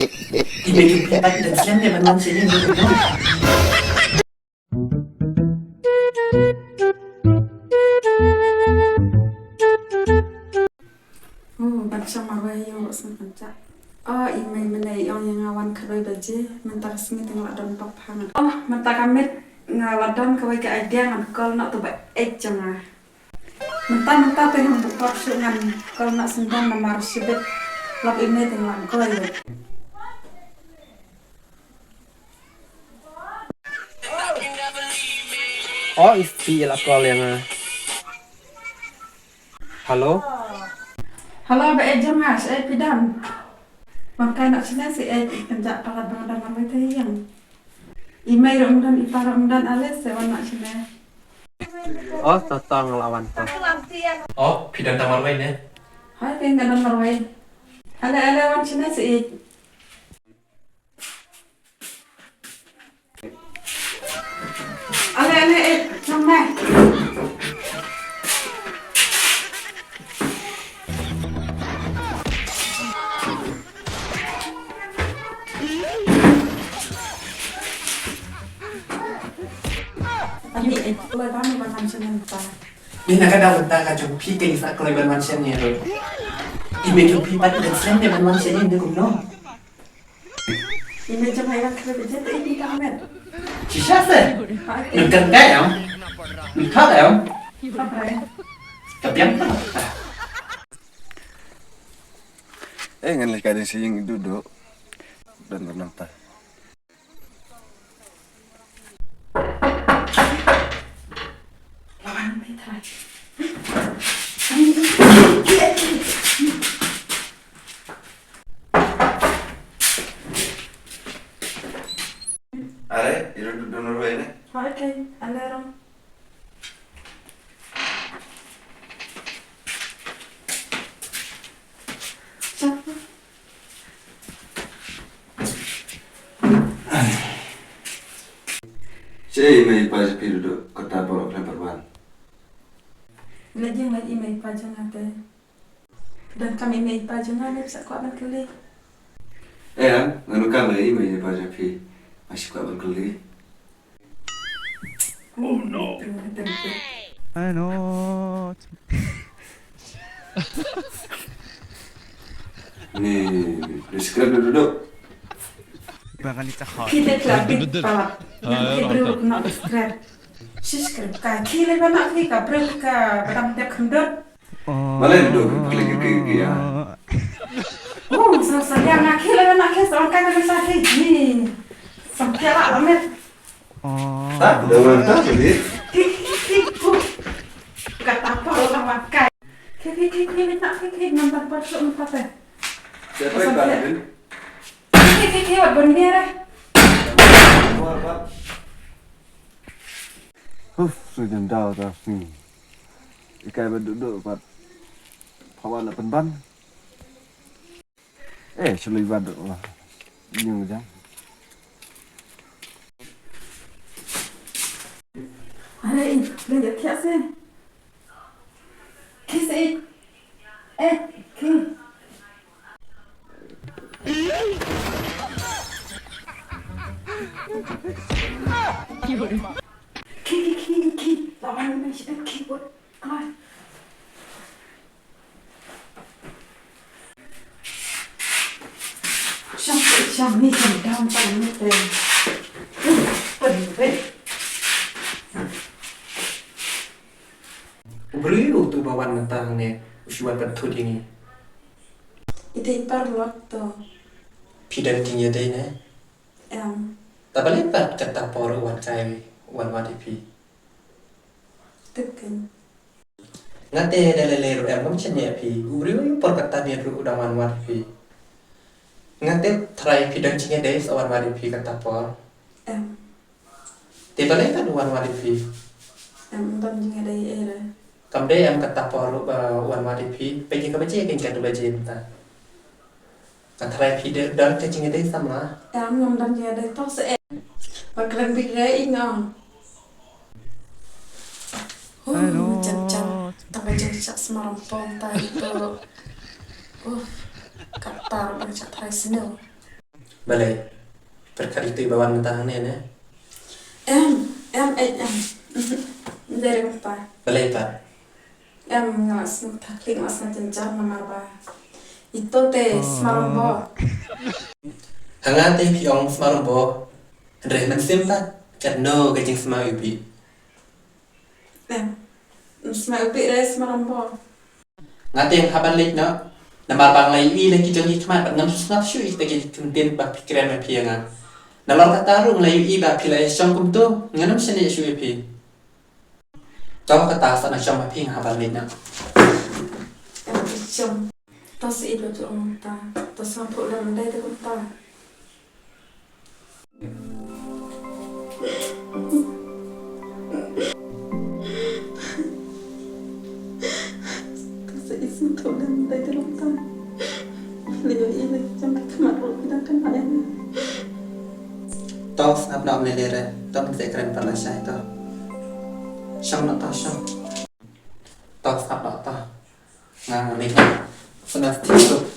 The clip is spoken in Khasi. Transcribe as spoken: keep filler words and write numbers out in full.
Ki bek ki pat dan slem ne ban wan sini ni. Oh, ban shong marwei ïa u sngewthuh. Oh, i mei mynne i ong ïa nga wan khatwei baje, mynta ka sngi te nga la don pop hangan. Oh, mynta ka miet nga la don kawei ka idea ngan call noh tu ba ek jong nga. Mynta mynta te ngan buh pop shuh ngan call noh sendang namar shibit lok i mei te nga la goi. Oh, i phi la call ïa nga. Hello? Hello, ba eh jong nga, shaei phi don? Wan kai noh shane shaei, pynjah palat ba nga don marwei te ïeng. I mei ruh ym don, i pa ruh ym don, ale shaei wan noh shane. Oh, to to nga la wan to. Oh, phi don tang marwei ne? Hooid, phi nga don marwei. Ale ale wan shane shaei. Ale ale eh, jong me. Ani eh, kloi ba me ban wan sha mynta. Ni na ka daw mynta ka jong phi ka i sa kloi ban wan sha ni ruh. I mei jong phi pat i dang slem ne ban wan sha ni ne kumno. I mei jong nga i wan khlem jin te i phi ka met. Shisha se. Ha, eh. Ngan kan ka em. Ngan ka em. Ka biang ta. Eh, ngan leh ka dei sha ïing Dudu. Don don ta. Are, i Dudu don ruh ne? Ha, okay, ale rong. Shaei i mei i pa jong phi Dudu, kata baroh khlem pat wan. Leit ïeng leit i mei i pa jong nga te. Donkam i mei i pa jong nga ne phi sa kwah ban kylli. Eh, nga donkam i mei i pa jong phi. Nga shu kwah ban kylli. Oh no. Ano? Ni, describe dulu, dulu. Phi te khlem bit palat. Ngan phi briew kynnoh describe. Shish, kren ka khie lei ba na phi ka briew ka badam dep kham dot. Balei dot klik klik klik ya. Oh, sa sa ya nga khie lei ba na khie sa ka na sa khie. Ni. Sa khie la la met. Ta da wan ta ni. Khie khie khie. Kata pa la wan kai. Khie khie khie khie na khie khie ngan ta pa shu ngan ta pe. Siapa yang kalian? Khie khie khie wat bon ni re. Uf, shu jan daw ta sni. Ikai ba duk duk pat. Phawan na pynban. Eh, shu lei ba duk la. Ïeng jang. Are, lei ïa thiah se. Khie se. Eh, khie. Khie, khie, khie, khie. La wan mynta shi khie bud. Kloi. Sham, sham ni sham dam pang ni te. Pynbeit. U briew utu ba wan mynta hangne u shu wan pynthut ïa ngi. Ite i paralok to. Phi don jingïadei ne? Em. Ta balei pat kata por u wan kai wan wad ïa phi? Tip kein. Nga te da lei lei ruh em ngam shaniah ïa phi. U briew u por kata miet ruh u dang wan wad ïa phi. Nga te tharai phi don jingïadei sa wan wad ïa phi kata por. Em. Te balei pat u wan wad ïa phi? Em, ym don jingïadei ei ei re. Kam dei em kata por ruh ba u wan wad ïa phi. Peit ïa ka baje kein katto baje mynta. Nga tharai phi don ka jingïadei samla. Em, ngam don jingïadei to se em. Ba kren beit re i nga. Huh, jan jan. Tang ba jan shah smaram pom ta ito. Uf, kata ruh ba nga shah tharai sniew. Balei? Pyrkhat ïa kito ba wan mynta hangne ne? Em, em, em, em. Dei re kumta. Balei pat? Em, nga la sngewthuh klik, nga la sngewthuh jynjar namar ba ito te sma Rawngbor. Ha nga te phi ong sma Rawngbor. Hynrei mynsiem pat katno ka jingsma iwbih. Em, sma iwbih re sma Rawngbor. Nga te nga hap ban leit noh. Namar ba nga la ïohi la ki jong ki khmat bad ngam sngap shuh ïa kita ki kyntien ba phi kren ma phi ïa nga. Nalor kata ruh nga la ïohi ba phi la ïashong kumto, ngan ym shaniah shuh ïa phi. To kata sa na shong ma phi, nga hap ban leit noh. Em, shong. To sa i ba ju ong ta. To sa phu lem dei te kumta. To sngap noh, ym lei lei re. To pynse kren pat lashai to. Shong noh to, shong. To sngap noh to. Nga leit noh. Sa na stik to.